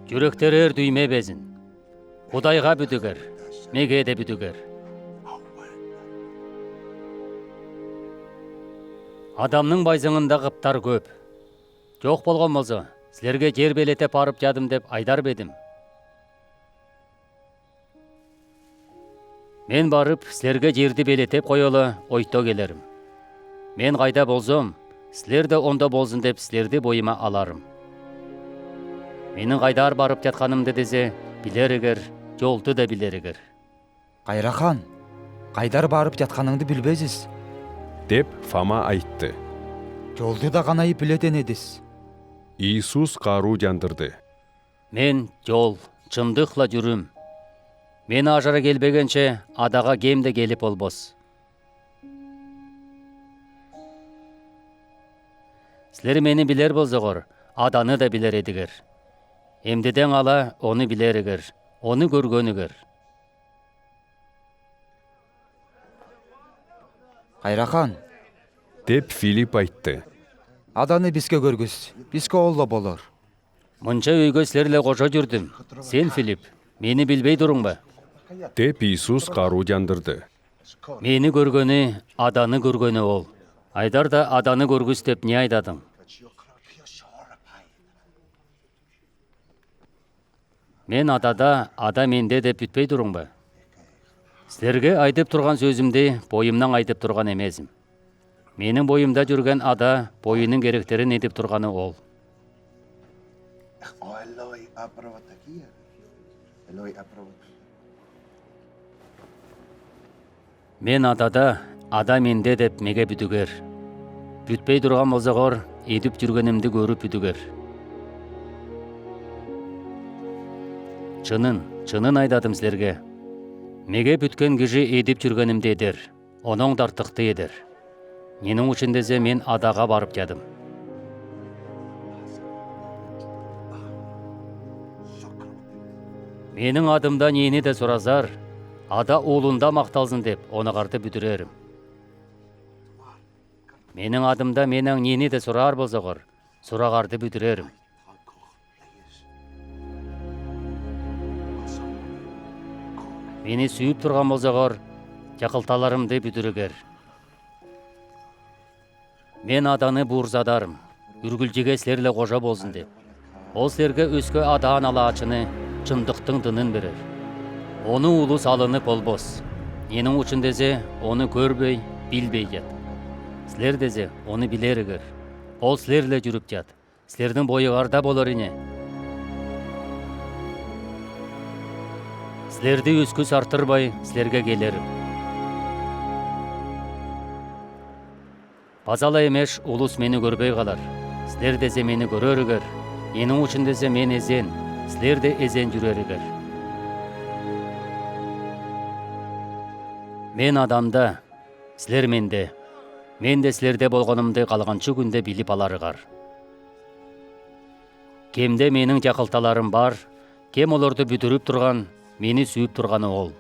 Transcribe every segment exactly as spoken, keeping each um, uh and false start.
Чүректереер дүйме безин. Кудайга бүдігер, меге де бүдігер. Адамның байзаңында кыптар кӧп. Чох болган болза, сілерге чер белетеп парып чадым деп айдар ба эдим? Мен барып, сілерге черди белетеп кояла, ойта келерім. Мен кайда болзам, сілер де онда болзын деп, сілерди бойыма аларым. Менің кайдар барып чатханымды тезе билерігер, чолды да билерігер. Кайрахан, кайдар барып чатханыңды билбезиз, деп Фома айтты. Чолды да канайып биледен эдиз. Иисус кару чандырды. Мен чол, чындых ла чүрим. Мен ажыра келбегенче Адага кем де келип болбас. Сілер мени билер болзоғар, Аданы да билер эдігер. Эмдіден ала оны билерігер, оны кӧргенігер. Кайрахан, деп Филипп айтты. Аданы биске кӧргіс, биске ол ла болар. Мынча өөйге сілер ле кожа чүрдім. Сен, Филипп, мени билбей турың ба? Деп Иисус кару чандырды. Мени кӧргені Аданы кӧргені ол. Айдар да, Аданы кӧргіс деп не айдадың? Мен Адада, Ада менде деп пӱтпей турың ба? Сілерге айдып турған сӧзімді бойымнаң айдып турған эмезім. Менің бойымда чүрген Ада бойының керектерін идіп турғаны ол. Мен Адада, Ада менде деп меге пӱдігер. Пӱтпей турған болзағар, идіп чүргенімді кӧріп пӱдігер. Чынын, чынын айдадым сілерге. Меге пӱткен кижи идіп чүргенімді идер, онаң да артыхты идер. Ненің ӱчӱн тезе мен Адаға парып чадым. Менің адымда нені де соразар, Ада улында махталзын деп, онағарды пӱдірерім. Менің адымда меннең нені де сораар болзағар, сорағарды пӱдірерім. Мені сүйіп турған болзағар, чақылталарымды пӱдірігер. Мен Аданы буурзадарым, Үргілчеге сілер ле кожа болзын деп. Ол сілерге өске Адаан алаачыны, чындықтың тынын пирер. Оны улус алынып полбас. Ненің ӱчӱн тезе оны кӧрбей, пилбей чат. Сілер тезе оны пилерігер. Ол сілер ле чүріп чат. Сілернің бойығарда болар ине. Сілерді өскӱс артырбай, сілерге келерім. Паза ла эмеш улус мені кӧрбей калар. Сілер тезе мені кӧрерігер, ненің ӱчӱн тезе мен эзен, сілер де эзен чүрерігер. Мен Адамда, сілер менде, мен де сілерде болғанымды халғанчы кӱнде пиліп аларығар. Кемде менің чақылталарым пар, кем оларды пӱдіріп турған, мені сүйіп турғаны ол.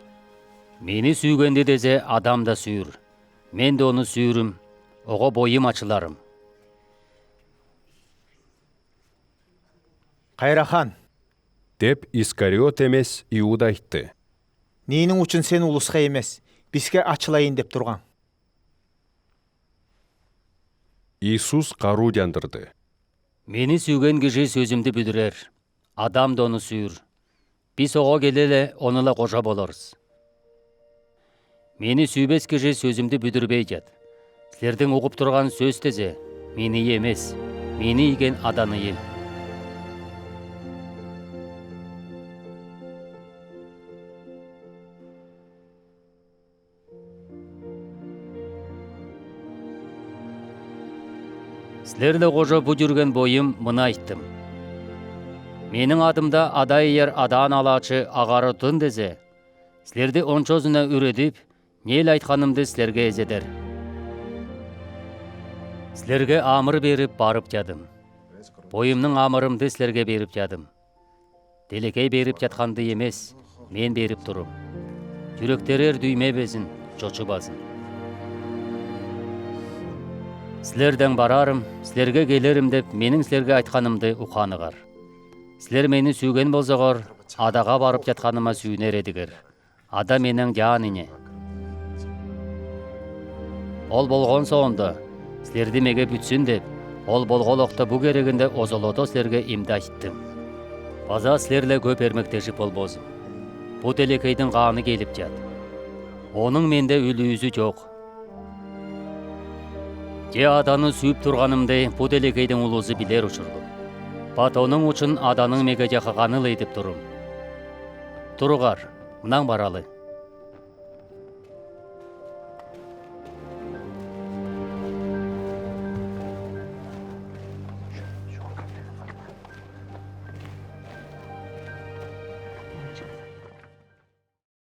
Мені сүйгенді тезе Адам да сүйір. Мен де оны сүйірім, оға бойым ачыларым. Кайрахан, деп Искариот эмес Иуда айтты. Ненің ӱчӱн сен улусха эмес, писке ачылайын деп турғаң? Иисус кару чандырды. Мені сүйген кижи сӧзімді пӱдірер. Адам да оны сүйір. Пис оға келе ле, оны ла кожа поларыс. Мені сүйбес кижи сӧзімді пӱдірбей чат. Сілернің уғып турған сӧс тезе, меніи эмес, мені иген Аданыйы. Сілер ле кожа пу чӱрген бойым мыны айттым. Менің адымда Ада иер Адаан алаачы ағары тын тезе, сілерді ончазына ӱредіп, нелі айтханымды сілерге эзедер. Сілерге амыр пиріп парып чадым. Бойымның амырымды сілерге пиріп чадым. Телекей пиріп чатханды эмес, мен пиріп турым. Чӱректереер дүйме безин, чочы пазын. Сілердең парарым, сілерге келерім деп менің сілерге айтханымды уханығар. Силер мени сүүген болзогор, Адаға барып чатханыма сүүнер эдигер. Ада менің жаан ине. Ол болгон соонда, силерди меге бүтсүн деп, ол болголокта бу керегинде озолото силерге имди айттым. Паза силерле көп эрмектежип болбозум. Бу телекейдиң кааны келип чат. Оның менде үлүүзү чок. Че Аданы сүүп турганымды бу телекейдиң улузу билер учурлуг. Пат оның учун Аданың меге жахаганы-ла идип турум. Туругар, мынам баралы.